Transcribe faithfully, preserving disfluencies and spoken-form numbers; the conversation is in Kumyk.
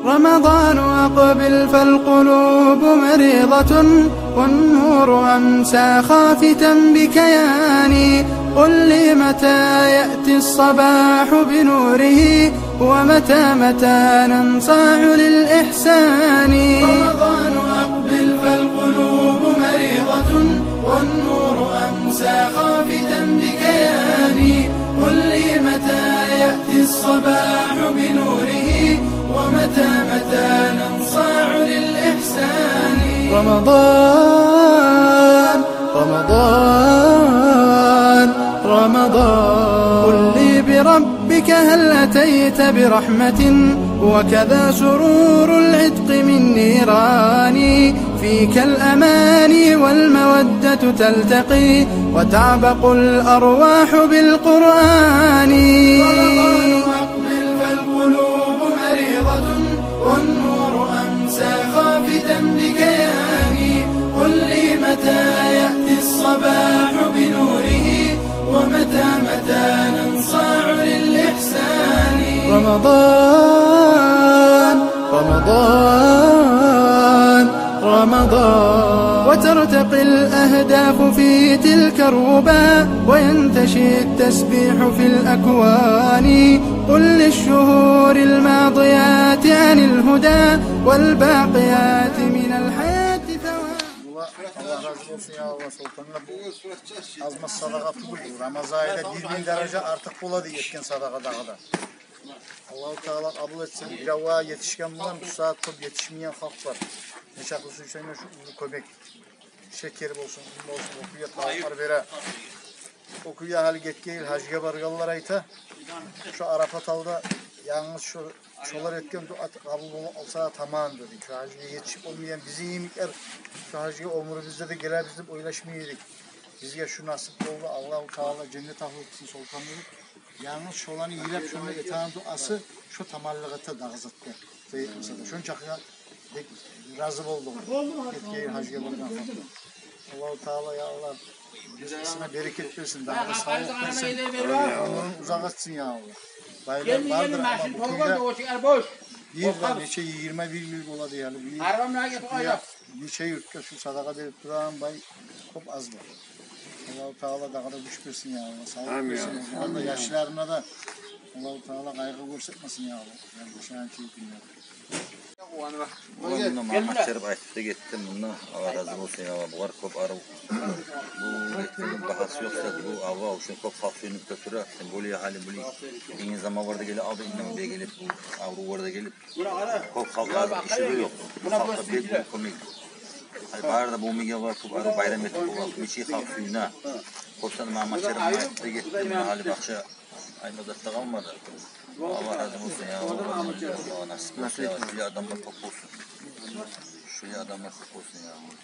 رمضان أقبل فالقلوب مريضة، والنور أمسى خافتا بكياني. قل لي متى يأتي الصباح بنوره، ومتى، متى ننصاع للإحسان. رمضان أقبل فالقلوب مريضة، والنور أمسى خافتا بكياني. قل لي متى يأتي الصباح بنوره، ومتى، متى ننصاع للإحسان. رمضان، رمضان، رمضان، قل لي بربك هل أتيت برحمة، وكذا سرور العتق من نيران. فيك الأماني والمودة تلتقي، وتعبق الأرواح بالقرآن. رمضان أقبل فالقلوب مريضة، والنور أمسى خافتا بكياني. قل لي متى يأتي الصباح بنوره، ومتى، متى ننصاع للإحسان. رمضان، رمضان، رمضان، وترتقي الأهداف في تلك الربا، وينتشي التسبيح في الأكوان. قل للشهور الماضيات عن الهدى، والباقيات من الحياة ثواب. Аллагь рази болсун, я Аллагь, Солтангъа. Бу аз-маз садагъа тюгюл, Рамазан айда бир минг даража артыкъ бола дей этген садагъа дагъы да. Аллагьу Таала къабул этсин. Бир авгъа етишген булан бу сагьат кёп етишмейген халкъ бар. Нечакъы сюйсенг де шу уллу кёмек. Шекер болсун, ун болсун, о кюйде тавукълар бере. О кюйде гьали гетген йыл гьажгъа баргъанлар айта, шо Арапат алда янгыз шо, шолар этген дуа къабул болуп къалса тамам деди. Шо гьажгъа етишип болмайгъан бизин йимиклер шо гьажгъа оьмюрюбюзде де гелербиз деп ойлашмай эдик. Бизге шу насип болду. Аллагьу Таала женнет агьлю этсин Солтанны. Янгыз шоланы йылап, шону этеген дуасы шо таманлыкъ эте дагъы затгъа. Зат этмесе де, шончакъы бек рази болдум. Гетген йыл гьажгъа баргъан халкъгъа. Аллагьу Таала, я Аллагь, ризкъысына берекет берсин, дагъы да савлукъ берсин. Оьмюрюн узакъ этсин, я Аллагь. Байлар бардыр, амма бу кюйде бир йыл да нече, йигирма бир йыл бола дей гьали. Бу йыл шу кюйде нече юртгъа шу садагъа берип турагъан бай кёп аз бар. Аллагьу Таала дагъы да гюч берсин, я Аллагь. Савлукъ берсин. Амин. Огъар да, яшларына да Аллагьу Таала къайгъы гёрсетмесин, я Аллагь. Янгыз шагьан чейкинлер. Мунда Магьамматшарип айтып да гетди, мунда, Аллагь рази болсун, я Аллагь, булар кёп арив. Бу этгенни багьасы ёкъ зат, бу аврув учун кёп халкъ сююнюп де тура. Тем более гьали булай къыйын заман бар да геле, алда иннем бегелеп, бу аврув бар да гелип, кёп халкъ, азыкъ иши де ёкъ. Халкъгъа бек уллу кёмек. Гьали бары да бу миге бар, кёп арив байрам этип болгъан, нече халкъ сююне. Кёп саны Магьамматшарип айтып да гетди, муна гьали бакъча айтма зат да къалмады. Аллагь рази болсун, я Аллагь. Аллагь насип этсин, я Аллагь. Шулай адамлар кёп болсун. Шулай адамлар кёп болсун, я Аллагь.